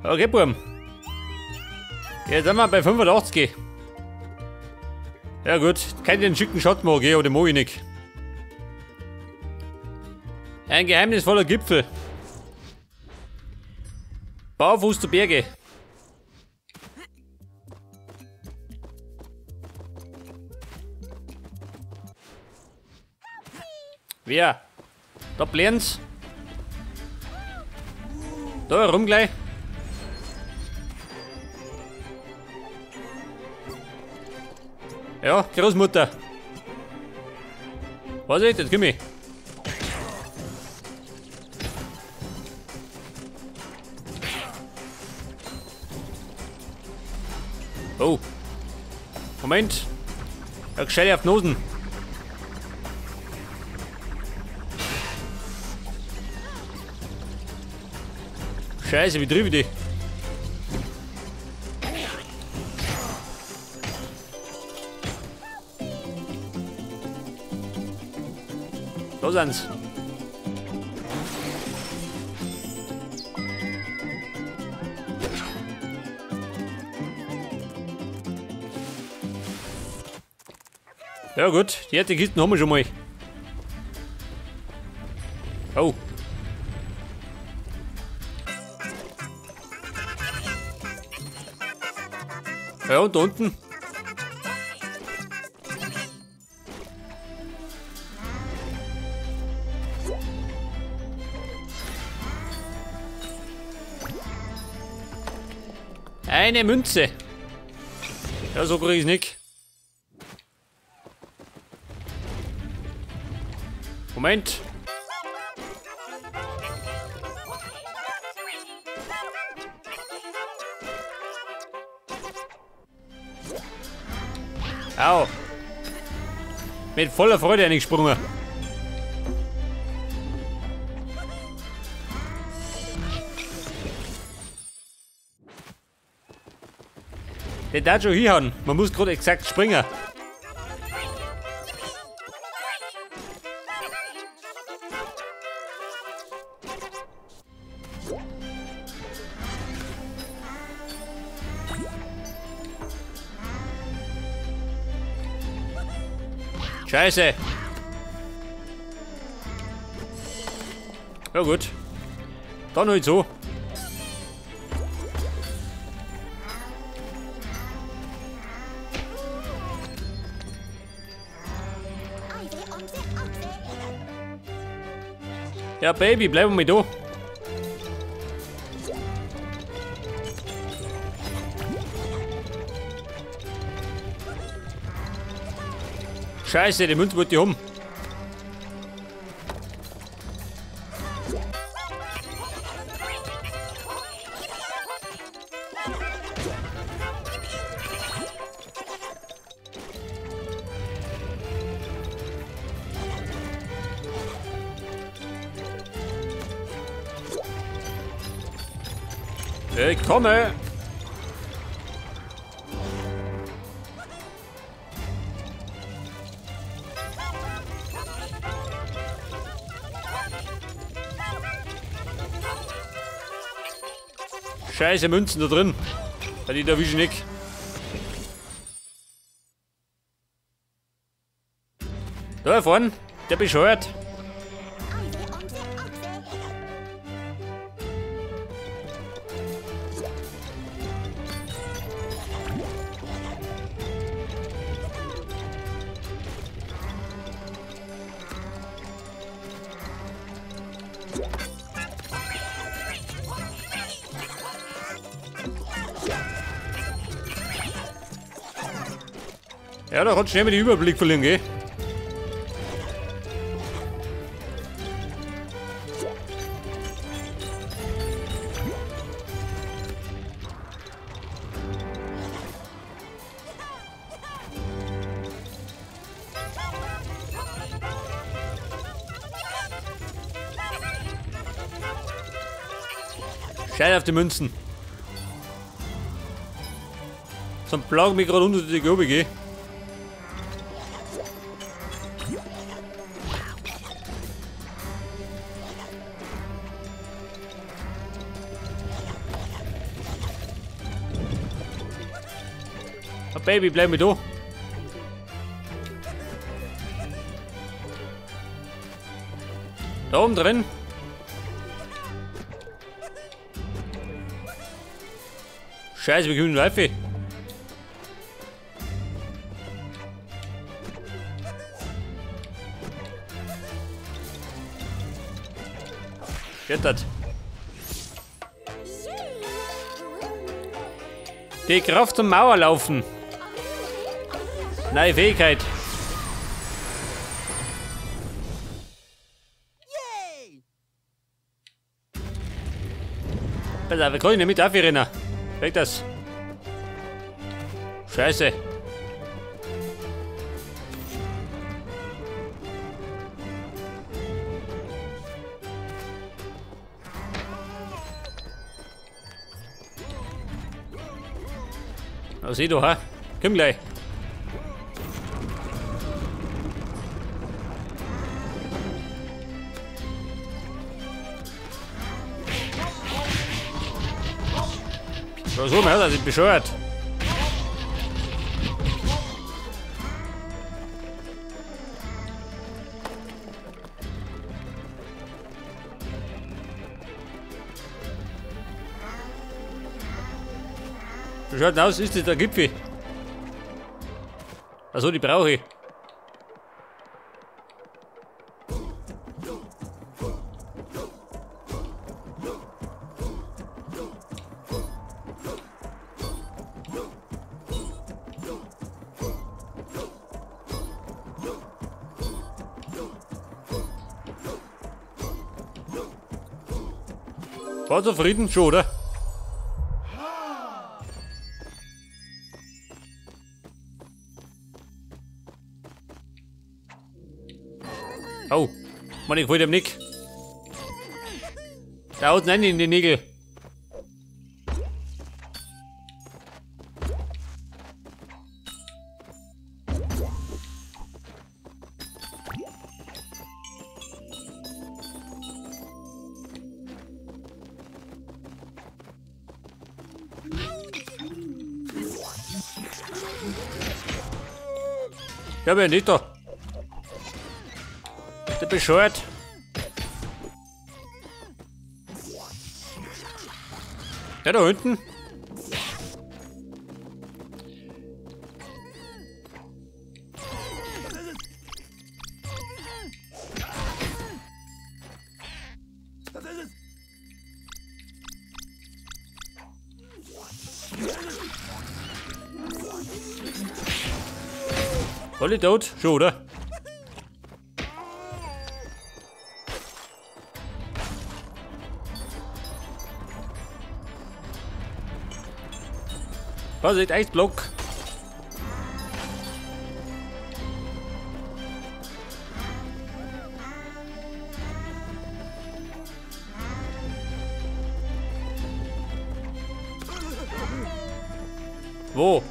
Okay, Burm. Jetzt sind wir bei 85. Ja gut, kann ich den schicken Shot machen, aber den mag ich nicht. Ein geheimnisvoller Gipfel. Baufuß zu Berge. Wer? Da blären's. Da herum gleich. Ja, Großmutter. Was ist jetzt? Komm ich. Oh. Moment. Ja, gescheit auf die Nosen. Scheiße, wie triff ich die? Da sind's. Ja gut, die erste Kisten haben wir schon mal. Oh. Ja, und da unten. Eine Münze. Ja, so krieg ich's nicht. Moment. Au. Mit voller Freude eingesprungen. Der darf schon hinhauen. Man muss gerade exakt springen. Scheiße. Ja gut. Dann halt so. Ja, Baby, bleib mal da. Scheiße, die Münze wollte ich haben. Ich komme! Scheiße Münzen da drin. Die erwische ich nicht. Da vorne, der bescheuert. Ja, da kannst du schnell mal den Überblick verlieren, gell? Scheiß auf die Münzen. Zum Plagen mich gerade unter die Gobe, gell? Baby, bleib mit da. Da oben drin. Scheiße, wir können Reife. Schettert. Die Kraft zum Mauerlaufen. Neue Fähigkeit. Pass auf, wir können nicht mit aufrennen. Weg das. Scheiße. Na, sieh du, ha? Komm gleich. So, man hat er sich bescheuert. Wie schaut denn aus? Ist das der Gipfel? Achso, die brauche ich. War zufrieden schon, oder? Oh, Mann, ich wollte dem Nick. Da haut rein in die Nägel. Ja, bin nicht da. Der bescheuert. Der da hinten. Alle tot? Schon, oder? Was ist Eisblock? Wo?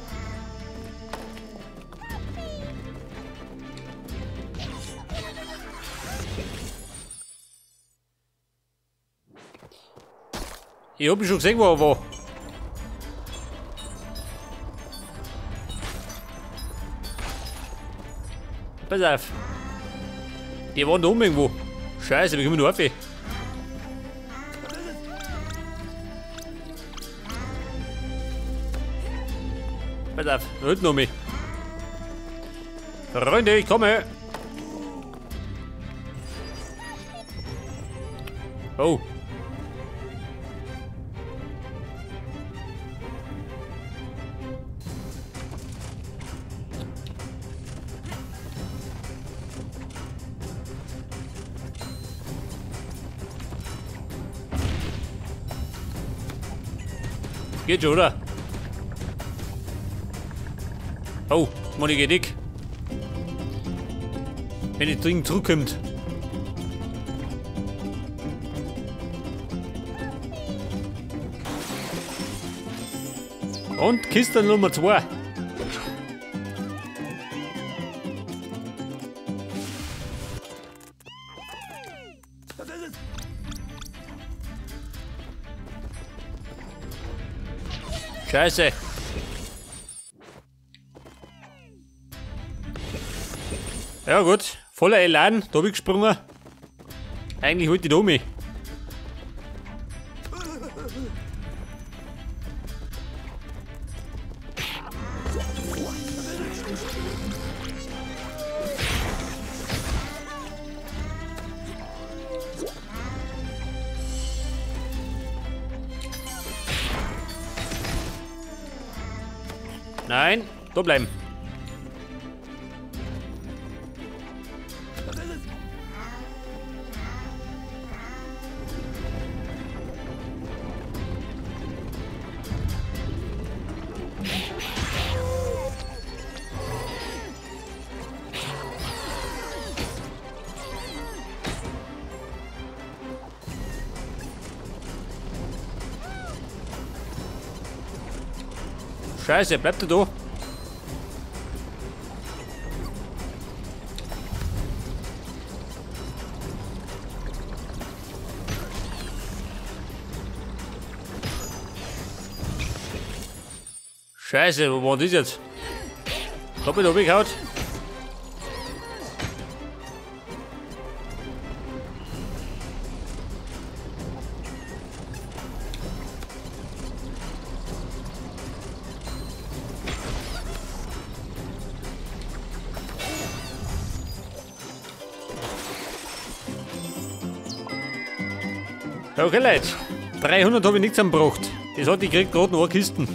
Ich hab ihn schon gesehen, wo er war. Pass auf. Die waren da oben irgendwo. Scheiße, wir kommen nur auf. Pass auf, da hinten noch mich. Freunde, ich komme. Oh. Geht schon, oder? Oh, Mann, geht dick. Wenn die dringend zurückkommt. Und Kiste Nummer 2. Scheiße. Ja gut, voller Elan, da hab ich gesprungen. Eigentlich wollte ich da mich. Nein, da bleiben. Scheiße, bleibt er da? Scheiße, wo war das jetzt? Hab ich da weggehauen? Okay, Leute, 300 habe ich nichts angebracht. Das hat ich gekriegt, gerade noch eine Kisten.